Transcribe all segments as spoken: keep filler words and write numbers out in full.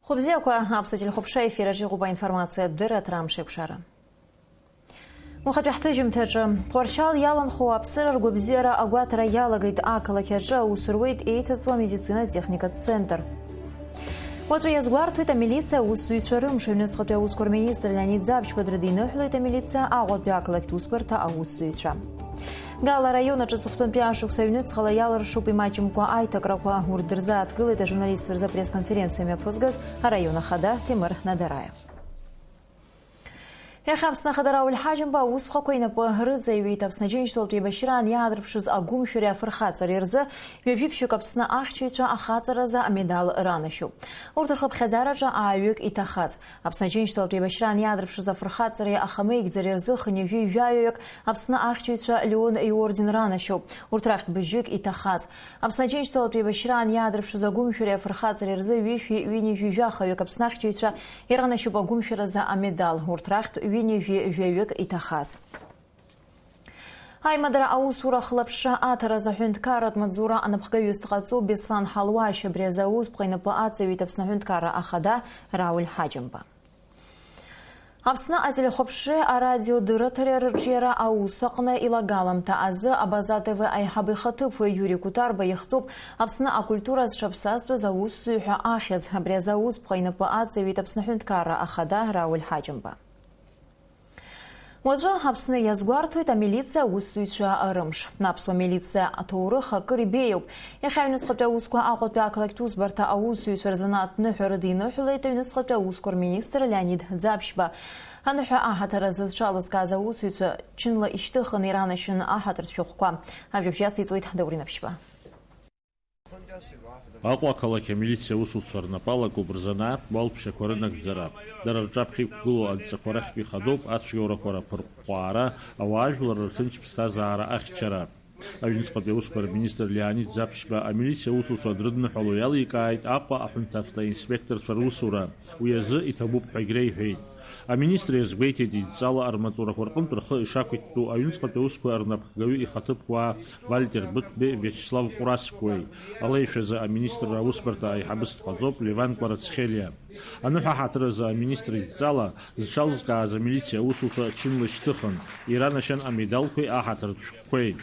Хәыбзиақәа, аԥсуа телехәаԥшра ефир аҿы иҟоуп аинформациатә дырраҭара Амш еиқәшара. Уахатәи ҳҭыжьымҭаҿы, Тҟәарчал иаланхо ауааԥсыра ргәабзиара агәаҭара иалагеит ақалақь аҿы аус руеит еиҭаҵуа амедицина техникатә центр. Уаҵәы иазгәарҭоит амилициа аусзуҩцәа рымш. Аҩныҵҟатәи аусқәа рминистр Леонид Ӡаԥшьба дрыдиныҳәалеит амилициа Аҟәатәи ақалақьтә усбарҭа аусзуҩцәа. Гала араион аҿы аҵыхәтәантәи ашықәс аҩныҵҟала иалыршоуп имаҷымкәа аиҭакрақәа. Урҭ дырзааҭгылеит ажурналистцәа рзы апресс-конференциа мҩаԥызгаз араион ахада Ҭемыр Надараев. Иахьа Аԥсны Ахада Рауль Ҳаџьымба аусԥҟақәа инапы рыҵаҩит. Аԥсны Аџьынџьтәылатә еибашьраан иаадырԥшыз агәымшәареи афырхаҵареи рзы ҩажәи ԥшьҩык Аԥсны ахьчаҩцәа ахаҵаразы амедал ранашьоуп. Урҭ рхыԥхьаӡараҿы ааҩык иҭахаз. Аԥсны Аџьынџьтәылатә еибашьраан иаадырԥшыз афырхаҵареи ахамеигӡареи рзы хынҩажәи жәаҩаҩык Аԥсны ахьчаҩцәа Леон иорден ранашьоуп. Урҭ рахьтә быжьҩык иҭахаз. Аԥсны Аџьынџьтәылатә еибашьраан иаадырԥшыз агәымшәареи афырхаҵареи рзы ҩышәи ҩынҩажәи жәахаҩык Аԥсны ахьчаҩцәа иранашьоуп агәымшәаразы амедал, урҭ рахьтә ҩынҩажәи жәаҩык иҭахаз. Аимадара аусура ахылаԥшра аҭаразы аҳәынҭқарратә маҵзура анапхгаҩыс дҟаҵоуп Беслан Ҳалуашь. Абри азы аусԥҟа инапы аҵаҩит Аԥсны аҳәынҭқарра ахада Рауль Ҳаџьымба. Аԥсны ателехәаԥшреи арадиодырраҭареи рырҿиара аус аҟны илагаламҭа азы Абаза Т В аиҳабы ихаҭыԥуаҩ Иури Кутарба ихҵоуп Аԥсны акультура зҽаԥсазтәыз аусзуҩ ҳәа ахьӡ. Абри азы аусԥҟа инапы аҵаҩит Аԥсны аҳәынҭқарра ахада Рауль Ҳаџьымба. Уаҵәы Аԥсны иазгәарҭоит амилициа аусзуҩцәа рымш. Аԥсуа милициа аҭоурых акыр ибеиоуп. Иахьа аҩныҵҟатәи аусқәа Аҟәатәи ақалақьтә усбарҭа аусзуҩцәа рзанааҭтә ныҳәа рыдиныҳәалеит аҩныҵҟатәи аусқәа рминистр Леонид Ӡаԥшьба. Аныҳәа аҳаҭыр азы зҽалызкааз аусзуҩцәа чынла ишьҭыхын, иранашьан аҳаҭыртә шәҟәқәа. Ажәабжь ациҵоит Даур Инаԥшьба. Аҟәа ақалақь амилициа аусуцәа рнапы алакуп рзанааҭтә уалԥшьақәа рынагӡара. Дара рҿаԥхьа иқәгылоу адҵақәа рахьтә ихадоуп ацәгьоурақәа раԥырҟәҟәаара, ауаажәлар рырҭынч ԥсҭазаара ахьчара. Аҩныҵҟатәи аусқәа рминистр Леонид Ӡаԥшьба амилициа аусуцәа дрыдныҳәало иаликааит Аҟәа аҳәынҭавтоинспекторцәа русура. Уи азы иҭабуп ҳәагь реиҳәеит. Аминистр иазгәеиҭеит идҵала рмаҵурақәа рҟынтә рхы ишақәиҭтәу аҩныҵҟатәи аусқәа рнапхгаҩы ихаҭыԥуаа Вальтер Быҭәбеи Виачеслав Ҟәрасқәеи. Алеишәазы аминистрра аусбарҭа аиҳабыс дҟаҵоуп Леван Кәарацхелиа. Аныҳәа ҳаҭыр азы аминистр идҵала зҽалзкааз амилициа аусуцәа чынла ишьҭыхын, иранашьан амедалқәеи аҳаҭыртә шәҟәқәеи.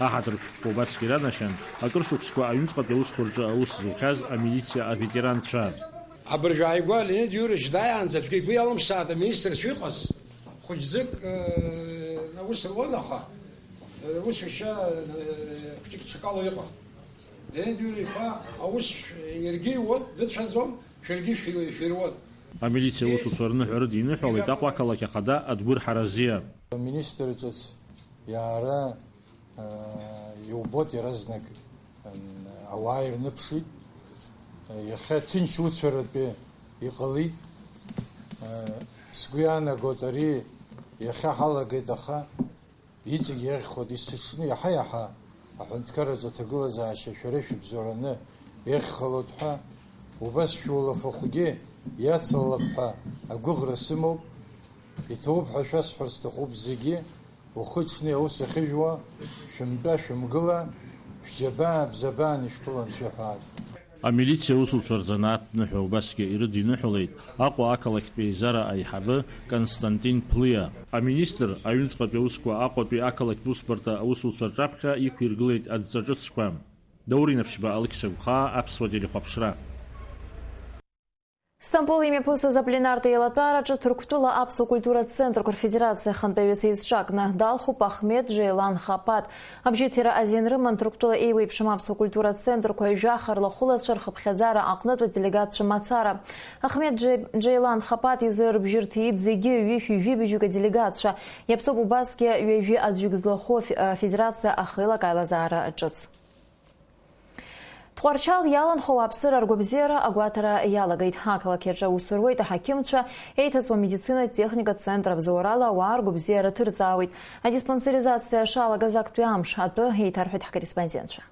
Аҳаҭыртә шәҟәқәа убасгьы иранашьан, акыр шықәсқәа аҩныҵҟатәи аусқәа рҿы аус зухьаз амилициа аветеранцәа. Абыржә ааигәа Леонид Иурич дааиаанӡа аӡәгьы игәы иалымсааит аминистрцәа иҟаз. Хәыҷӡык, э, аус руан, аха, э, русушьа, э, хәҷык ҽакала иҟан. Леонид Иурич-иԥа аус шә-, иаргьы иуан, дыцәаӡом, шәаргьы шәи-, шәируан. Амилициа аусуцәа рныҳәа рыдиныҳәалеит Аҟәа ақалақь ахада Адгәыр Ҳаразиа. Аминистр ҿыц иаара Иубоит, иаразнак, м, ауаа ирныԥшит. Иахьа ҭынч уцәаратәы иҟалеит. Сгәы иаанагоит, ари иахьа ҳалагеит, аха иҵегь иаӷьхоит, есыҽны иаҳа-иаҳа аҳәынҭқарраҿы аҭагылазаашьа шәара ишәыбзоураны иаӷьхалоит ҳәа, убас шәулафахәгьы иацлалап ҳәа агәыӷра сымоуп. Иҭабуп ҳәа шәасҳәар сҭахуп зегьы. Ухы-ҽны аус ахьыжәуа, шәымтәа, шәымгыла, шәџьабаа бзабаан ишәԥылан шәаҳәаат. Амилициа аусуцәа рзанааҭтә ныҳәа убасгьы ирыдиныҳәалеит Аҟәа ақалақьтә еизара аиҳабы Константин Ԥлиа. Аминистр аҩныҵҟатәи аусқәа Аҟәатәи ақалақьтә усбарҭа аусуцәа рҿаԥхьа иқәиргылеит адҵа ҿыцқәа. Даур Инаԥшьба, Алықьса Гәхаа, Аԥсуа телехәаԥшра. Стамбул имҩаԥысыз апленартә еилатәаараҿы Ҭырқәтәыла аԥсуа культуратә центрқәа рфедерациа ахантәаҩыс еизҿакны далхуп Ахмед Џеилан Хапаҭ. Абжьыҭира азин рыман Ҭырқәтәыла еиуеиԥшым аԥсуа культуратә центрқәа жәаха рлахәылацәа рхыԥхьаӡара аҟнытә аделегатцәа мацара. Ахмед Џе-, Џеилан Хапаҭ изы рыбжьы рҭиит зегьы ҩышәи жәибжьҩык аделегатцәа. Иаԥҵоуп убасгьы ҩажәи аӡәҩык злахәу фе-, афедерациа ахеилак аилазаара ҿыц. Тҟәарчал иаланхо ауааԥсыра ргәабзиара агәаҭара иалагеит. Ақалақь аҿы аус руеит аҳақьымцәа, еиҭаҵуа медицинатә техникатә центр абзоурала ауаа ргәабзиара ҭырҵаауеит. Адиспансеризациа шалагаз актәи амш атәы еиҭарҳәеит ҳкорреспондентцәа.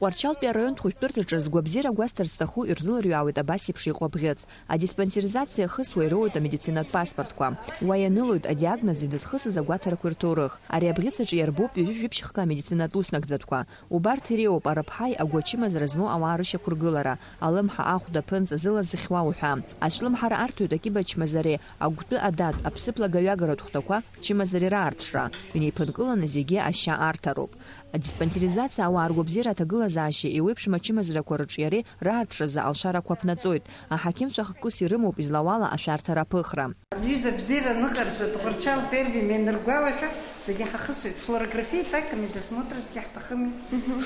Тҟәарчалтәи араионтә хәышәтәырҭаҿы згәабзиара гәасҭарц зҭаху ирзылырҩаауеит абас еиԥш иҟоу абӷьыц. Адиспансеризациа ахысуа ироуеит амедицинатә паспортқәа. Уа ианылоит адиагноз идызхысыз агәаҭарақәа рҭоурых. Ари абӷьыц аҿы иарбоуп ҩажәи жәибжьхк амедицинатә уснагӡатәқәа. Убарҭ иреиуоуп арыԥҳаи агәачымазара змоу ауаа рышьақәыргылара, алымҳа, ахәда, аԥынҵа, зыла зыхьуа уҳәа. Ацәлымҳара арҭоит акьыба чмазареи, агәтәы адатә, аԥсыԥла гаҩагаратә хәҭақәа, чымазареи раарԥшра. Инеиԥынкыланы зегьы ашьа арҭароуп. Адиспансеризациа ауаа ргәабзиара аҭагылазаашьеи еиуеиԥшым ачымазарақәа рыҿиареи раарԥшразы алшарақәа ԥнаҵоит. Аҳақьымцәа хықәкыс ирымоуп излауала ашәарҭара аԥыхра. Лҩыза бзиара ныҟарҵа, Тҟәарчал Первым ианыргәалашәа, зегьы ҳахысуеит. Флюорографиа, так, медосмотр зегьы ҳҭахыми,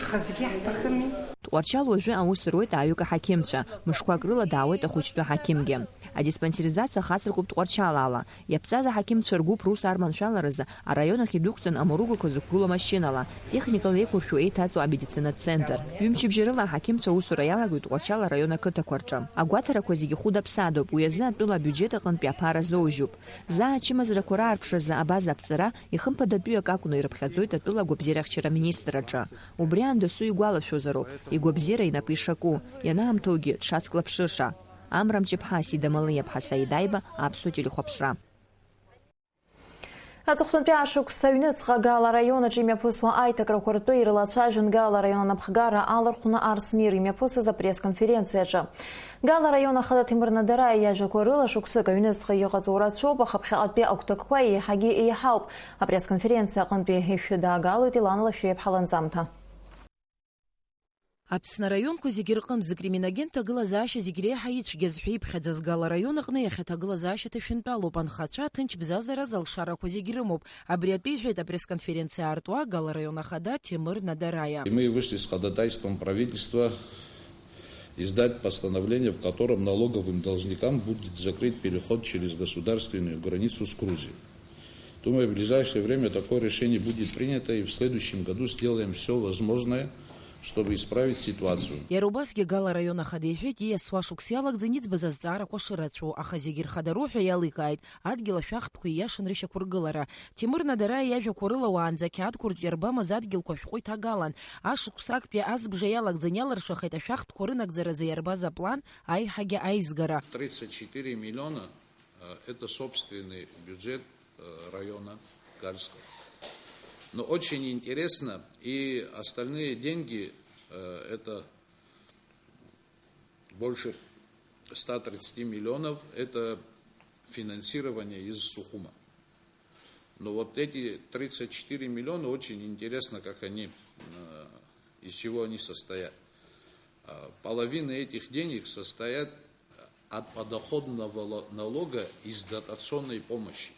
ҳхазгьы ҳҭахыми. Тҟәарчал уажәы аус руеит ааҩык аҳақьымцәа, мышқәак рыла даауеит ахәыҷтәы ҳақьымгьы. Адиспансеризациа хацыркуп Тҟәарчал ала. Иаԥҵаз аҳақьымцәа ргәыԥ рус арманшәаларазы араион ахь идәықәҵан аморугақәа зықәгылоу амашьынала, техникала еиқәыршәу еиҭаҵуа амедицинатә центр. Ҩымчыбжьарыла аҳақьымцәа аусура иалагоит Тҟәарчал араион ақыҭақәа рҿы. Агәаҭарақәа зегьы хәыда-ԥсадоуп, уи азы атәыла абиуџьет аҟынтәи аԥара зоужьуп. Заа ачымазарақәа раарԥшразы абаза аԥҵара, ихымԥадатәиу акы акәны ирыԥхьаӡоит атәыла агәабзиарахьчара аминистрраҿы. Убри аан дасу игәалашәозароуп, игәабзиара инапы ишаку, ианаамҭоугьы дшацклаԥшыша. Амра Мҷыԥҳа, Сида Малиаԥҳа, Саид Аиба, Аԥсуа телехәаԥшра. Аҵыхәтәантәи ашықәс аҩныҵҟа Гала араион аҿы имҩаԥысуа аиҭакрақәа ртәы ирылацәажәон Гала араион анапхгара алархәны Арсмир имҩаԥысыз апресс-конференциаҿы. Гала араион ахада Ҭемыр Надараиа иажәақәа рыла, шықәсык аҩныҵҟа иҟаҵоу рацәоуп, аха ԥхьаҟатәи агәҭакқәа еиҳагьы еиҳауп. Апресс-конференциа аҟынтәи ишәыдаагалоит Елана Лашәриаԥҳа ланҵамҭа. Аԥсны араионқәа зегьы рҟынтә зкриминогентә ҭагылазаашьа зегь реиҳа ицәгьаз ҳәа иԥхьаӡаз Гала араион аҟны иахьа аҭагылазаашьа ҭышәынтәалоуп, анхацәа аҭынчбзазара залшарақәа зегь рымоуп. Абри атәы иҳәеит апресс-конференциа аартуа Гала араион ахада Ҭемыр Надараиа. И мы вышли с ходатайством правительства издать постановление, в котором налоговым должникам будет закрыт переход через государственную границу с Грузией. Думаю, в ближайшее время такое решение будет принято, и в следующем году сделаем всё возможное, чтобы исправить ситуацию. Иара убасгьы Гала араион ахада иҳәеит, ииасуа шықәс иалагӡан иӡбаз азҵаарақәа шырацәоу, аха зегьы рхадароу ҳәа иаликааит адгьыл ашәахтәқәа ииашан рышьақәыргылара. Ҭемыр Надараиа иажәақәа рыла, уаанӡа ақьаадқәа рҿы иарбамыз адгьылқәа шәҟәы иҭагалан, ашықәс актәи азбжа иалагӡан иалыршахеит ашәахтәқәа рынагӡаразы иарбаз аплан аиҳагьы аизгара. Тридцать четыре миллиона, э, это собственный бюджет, э, района Гальского. Но очень интересно, и остальные деньги, э, это больше ста тридцати миллионов, это финансирование из Сухума. Но вот эти тридцать четыре миллиона, очень интересно, как они, э, из чего они состоят. А, половина этих денег состоят от подоходного ло-, налога из дотационной помощи.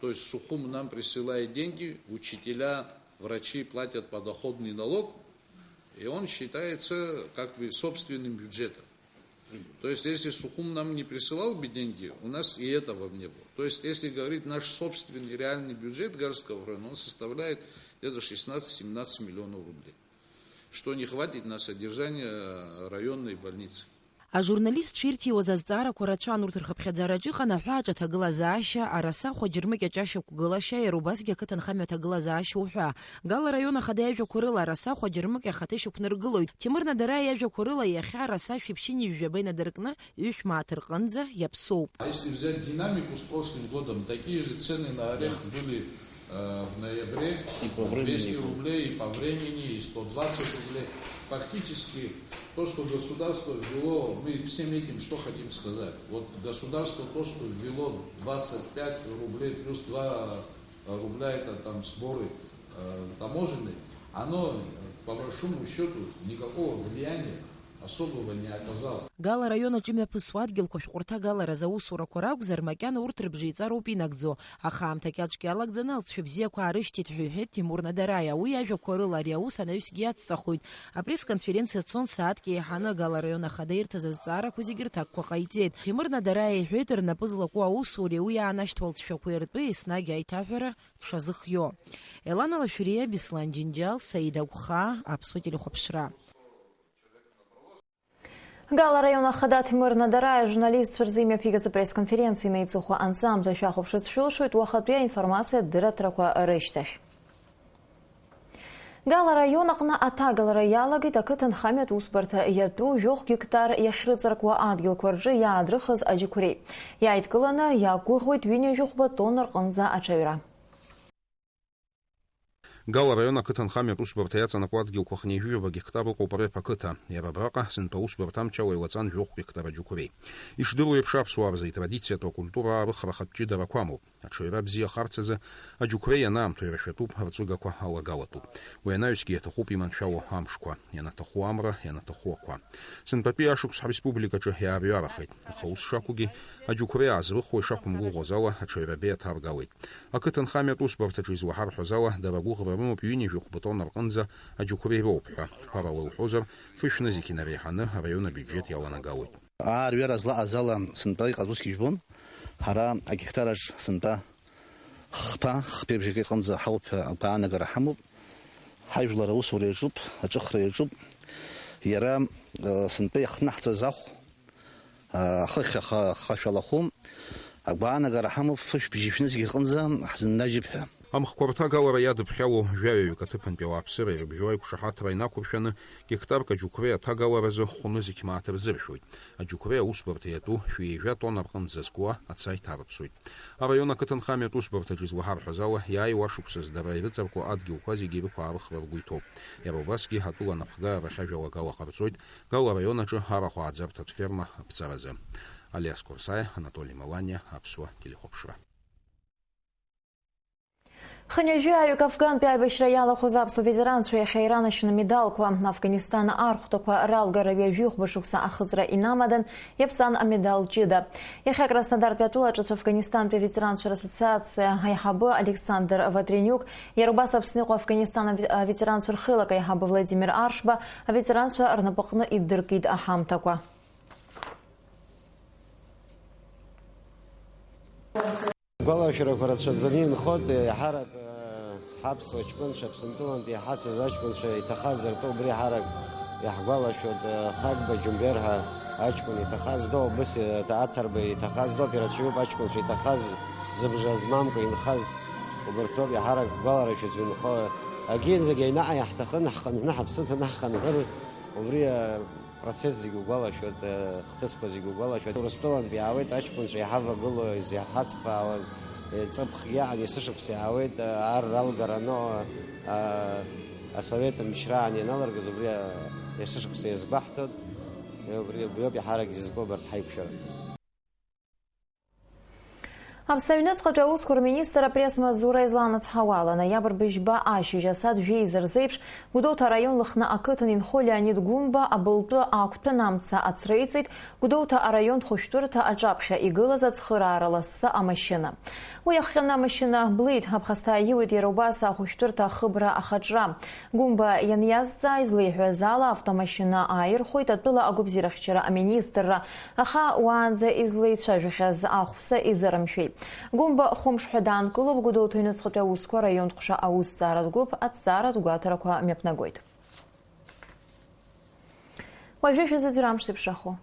То есть Сухум нам присылает деньги, учителя, врачи платят подоходный налог, и он считается как бы собственным бюджетом. То есть если Сухум нам не присылал бы деньги, у нас и этого не было. То есть если говорить наш собственный реальный бюджет Гальского района, он составляет где-то шестнадцать-семнадцать миллионов рублей, что не хватит на содержание, э, районной больницы. Ажурналистцәа ирҭиуаз азҵаарақәа рацәан, урҭ рхыԥхьаӡараҿы иҟан аҳәааҿы аҭагылазаашьа, араса хәаџьырмыкьа аҿы ашьақәгылашьа, иара убасгьы ақыҭанхамҩа аҭагылазаашьа уҳәа. Гала араион ахада иажәақәа рыла, араса хәаџьырмыкьа ахаҭа ишьақәнаргылоит. Ҭемыр Надараиа иажәақәа рыла, иахьа араса шәиԥшьыни жәаба инадыркны, ҩышә мааҭ рҟынӡа иаԥсоуп. А если взять динамику с прошлым годом, такие же цены на орех были, э, в ноябре, и по времени двести рублей, и по времени, и сто двадцать рублей. Фактически, то, что государство ввело, мы всем этим что хотим сказать? Вот государство то, что ввело двадцать пять рублей плюс два рубля, это там сборы, э, таможенные, оно, э, по большому счету, никакого влияния особого не оказало. Гала араион аҿы имҩаԥысуа адгьылқәа шәҟәы рҭагаларазы аусурақәа ракәзар, макьана урҭ рыбжеиҵароуп инагӡо. Аха аамҭа кьаҿк иалагӡаны алҵшәа бзиақәа аарышьҭит ҳәа иҳәеит Ҭемур Надараиа. Уи иажәақәа рыла ари аус анаҩсгьы иацҵахоит. Апресс-конференциа цон сааҭк еиҳаны. Гала араион ахада ирҭаз азҵаарақәа зегьы рҭакқәа ҟаиҵеит. Ҭемыр Надараиа иҳәеит, рнапы злаку аусуреи уи иаанашьҭуа алҵшәақәеи ртәы еснагь аиҭаҳәара дшазыхио. Елана Лашәриа, Беслан Џьынџьал, Саида Агәхаа, Аԥсуа телехәаԥшра. Гала араион ахада Ҭемыр Надараиа ажурналистцәа рзы имҩаԥигаз апресс-конференциа инеиҵыху анҵамҭа шәахәаԥшырц шәылшоит уахатәи аинформациа адырраҭарақәа рышьҭахь. Гала араион аҟны аҭагалара иалагеит ақыҭанхамҩатә усбарҭа иатәу жәохә гектар иахьрыҵаркуа адгьылқәа рҿы иаадрыхыз аџьықәреи. Иааидкыланы иақәгәыӷуеит ҩынҩажәи хәба тонна рҟынӡа аҽаҩра. Гала араион ақыҭанхамҩатә усбарҭа иаҵанакуа адгьылқәа хынҩажәи жәаба гектар ыҟоуп Реп ақыҭа. Иара абраҟа сынтәа аусбарҭа амчала иуаҵан жәохә гектар аџьықәреи. Ишдыру еиԥш, аԥсуаа рзы итрадициатә акультура аарыхра ахатә ҷыдарақәа амоуп. Аҽаҩра бзиахарц азы аџьықәреи анаамҭоу ирашәатәуп, рҵәыгақәа алагалатәуп. Уи анаҩсгьы иаҭахуп иманшәало амшқәа, ианаҭаху амра, ианаҭаху ақәа. Сынтәатәи ашықәс ҳреспубликаҿы иаарҩарахеит, аха ус шакәугьы, аџьықәреи аазрыхуа ишақәымгәыӷуаз ала, аҽаҩра беиаҭаргалеит. Ақыҭанхамҩатә усбарҭаҿы излаҳарҳәаз ала, дара агәыӷра рымоуп ҩынҩажәи хәба тонна рҟынӡа аџьықәреи роуп ҳәа. Ҳәарала иуҳәозар, фышә нызқь инареиҳаны араион абиуџьет иаланагалоит. Аарҩара злаҟаз ала сынтәа иҟаз усгьы жәбон. Ҳара агектараҿ сынтәа хԥа, хԥеи бжаки рҟынӡа ҳауп ҳәа агәаанагара ҳамоуп. Ҳажәлар аусура иаҿуп, аҿыхра иаҿуп. Иара, э, сынтәа иахҭнаҳҵаз ахә, э, ахыхь аха-, ахашәалахәы агәаанагара ҳамоуп, фышә бжьышә нызқь рҟынӡа ҳзыннажьып ҳәа. Амхқәа рҭагалара иадыԥхьало жәаҩаҩык аҭыԥантәи ауааԥсыра ирыбжьоу аиқәшаҳаҭра инақәыршәаны, гектарк аџьықәреи аҭагаларазы хәы нызқь мааҭ рзыршәоит. Аџьықәреи аусбарҭа иатәу шәи ҩажәа тонна рҟынӡа зкуа аца иҭарыԥсоит. Араион ақыҭанхамҩатә усбарҭаҿы излаҳарҳәаз ала, иааиуа ашықәсазы дара ирыҵаркуа адгьылқәа зегьы ирықәу аарыхра ргәы иҭоуп. Иара убасгьы атәыла анапхгара рахь ажәалагала ҟарҵоит Гала араион аҿы арахә ааӡарҭатә ферма аԥҵаразы. Алиас Қәарсаиа, Анатоли Маланиа, Аԥсуа телехәаԥшра. Хынҩажәи ааҩык Афгантәи аибашьра иалахәыз аԥсуа ветеранцәа иахьа иранашьаны амедалқәа, Афганистан архәҭақәа ралгара ҩажәихәба шықәса ахыҵра инамадан, иаԥҵан амедал ҷыда. Иахьа Краснодартәи атәыла ҿыц Афганистантәи аветеранцәа рассоциациа аиҳабы Александр Ватренюк, иара убас Аԥсныҟа Афганистан аве-, аветеранцәа рхеилак аиҳабы Владимир Аршба аветеранцәа рнапаҟны иддыркит аҳамҭақәа. Гәалашәарақәа рацәаӡаны инхоит, еиҳарак, э, ҳаԥсуа ҷкәынцәа, Аԥсынтәылантәи иҳацыз аҷкәынцәа иҭахаз ртәы убри ҳарак иаҳгәалашәоит, э, Хагба Џьумбер ҳәа аҷкәын иҭахаз, доу Быси, э, Аҭарба иҭахаз, доуп ирацәаҩуп аҷкәынцәа иҭахаз, зыбжа змамкәа инхаз, убарҭ роуп иаҳарак гәаларашәаӡа инхо. Акинӡагьы аҩнаҟа иаҳҭахын, ҳхынҳәны ҳаԥсы ҭаны ҳхынҳәыр, убри, э, Процесс зегьы угәалашәоит, э, хҭысқәа зегьы угәалашәоит. Урыстәылантә иаауеит аҷкәынцәа иҳавагылоу, изаҳацхраауаз, э, ҵыԥхгьы аан есышықәса иаауеит, э, ар ралгара аныҟа, э, асовет мчра аан ианалыргаз, убри, э, есышықәса иазгәаҳҭоит. Э, убри, убриоуп иаҳарак изызку абарҭ ҳаиқәшәара. Аԥсны аҩныҵҟатәи аусқәа рминистр апресс-маҵзура изланаҵҳауа ала, ноиабр быжьба ашьыжь асааҭ жәеиза рзеиԥш Гәдоуҭа араион Лыхны ақыҭан инхо Леонид Гәымба абылтәы ақәтәан амца ацреиҵеит Гәдоуҭа араионтә хәышәтәырҭа аҿаԥхьа игылаз ацхыраара лассы амашьына. Уи иахҟьаны амашьына блит, аԥхасҭа ииуит иара убас ахәышәтәырҭа ахыбра ахаҿра. Гәымба ианиазҵаа излеиҳәаз ала, автомашьына ааирхәеит атәыла агәабзиарахьчара аминистрра, аха уаанӡа излеицәажәахьаз ахәԥса изырымшәеит. Гәымба хәымш ҳәа даанкылоуп Гәдоуҭа аҩныҵҟатәи аусқәа раионтә ҟәша аусҭҵааратә гәыԥ аҭҵааратә гәаҭарақәа мҩаԥнагоит. Уажәы шәызыӡырҩ амш зеиԥшрахо.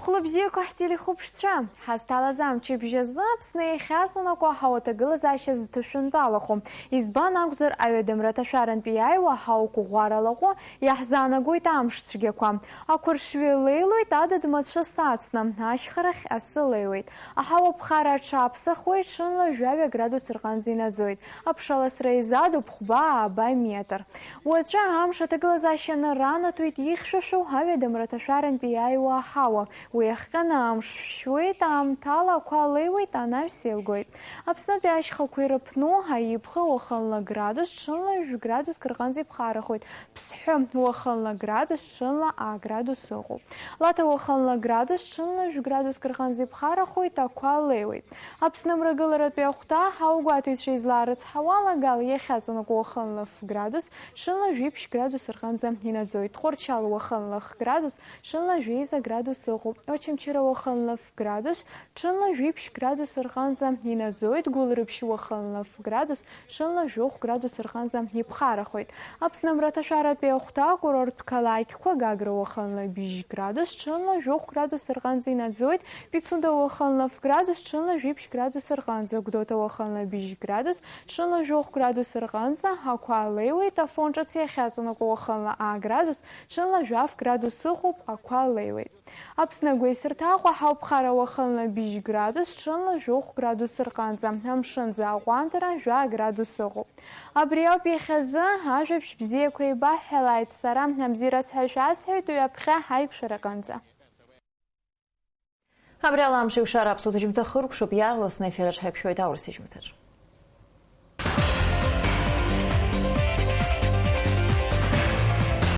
Хәлыбзиақәа ҳтелехәаԥшцәа, ҳазҭалаз амчыбжь азы Аԥсны иахьаҵанакуа аҳауа аҭагылазаашьа зҭышәынтәалахо. Избан акәзар, аҩадамра аҭашәарантәи иааиуа аҳауа қәыӷәӷәара лаҟәы иаҳзаанагоит амш цәгьақәа. Ақәыршҩы леилоит адыд мацәыс ацны, ашьхарахь асы леиуеит. Аҳауа ԥхара аҽаԥсахуеит, ҽынла жәаҩа градус рҟынӡа инаӡоит. Аԥшаласра изадуп хәба-ааба метр. Уаҵәы амш аҭагылазаашьа анаранаҭоит ихьшәашәоу аҩадамра аҭашәарантәи иааиуа аҳауа. Уи иахҟьаны амш шәшьуеит, аамҭала ақәа леиуеит, анаҩс еилгоит. Аԥснытәи ашьхақәа ирыԥну аиԥхы уахынла градус, ҽынла жәградуск рҟынӡа иԥхарахоит. Ԥсҳәы уахынла градус, ҽынла аа градус ыҟоуп. Лаҭа уахынла градус, ҽынла жәградуск рҟынӡа иԥхарахоит, ақәа леиуеит. Аԥсны мрагыларатәи ахәҭа, ҳаугәаҭаҩцәа излаарыцҳауала, Гал иахьаҵанакуа уахынла ф градус, ҽынла жәиԥшь градус рҟынӡа инаӡоит. Тҟәарчал уахынла х градус, ҽынла жәеиза градус ыҟоуп. Очамчыра уахынла ф градус, ҽынла жәиԥшь градус рҟынӡа инаӡоит, Гәылрыԥшь уахынла ф градус, ҽынла жәохә градус рҟынӡа иԥхарахоит. Аԥсны амраҭашәаратәи ахәҭа акурорттә қалақьқәа, Гагра уахынла быжь градус, ҽынла жәохә градус рҟынӡа инаӡоит, Пицунда уахынла ф градус, ҽынла жәиԥшь градус рҟынӡа, Гәдоуҭа уахынла быжь градус, ҽынла жәохә градус рҟынӡа ақәа леиуеит, Афон ҿыц иахьаҵанакуа уахынла а градус, ҽынла жәаф градус ыҟоуп, ақәа леиуеит. Аԥсны агәеисырҭа Аҟәа ҳауп, Хара уахынла быжь градус, ҽынла жәохә градус рҟынӡа, амшынӡы аҟәандара жәа градус ыҟоуп. Абри ауп иахьазы, ажәабжь бзиақәа еибаҳҳәалааит, сара абзиараз ҳәа шәасҳәоит, ҩаԥхьа ҳаиқәшәараҟынӡа. Абри ала амш еиқәшара аԥсуа ҭыжьымҭа хыркәшоуп, иаарласны аефир аҿы ҳаиқәшәоит аурыс ҭыжьымҭаҿы.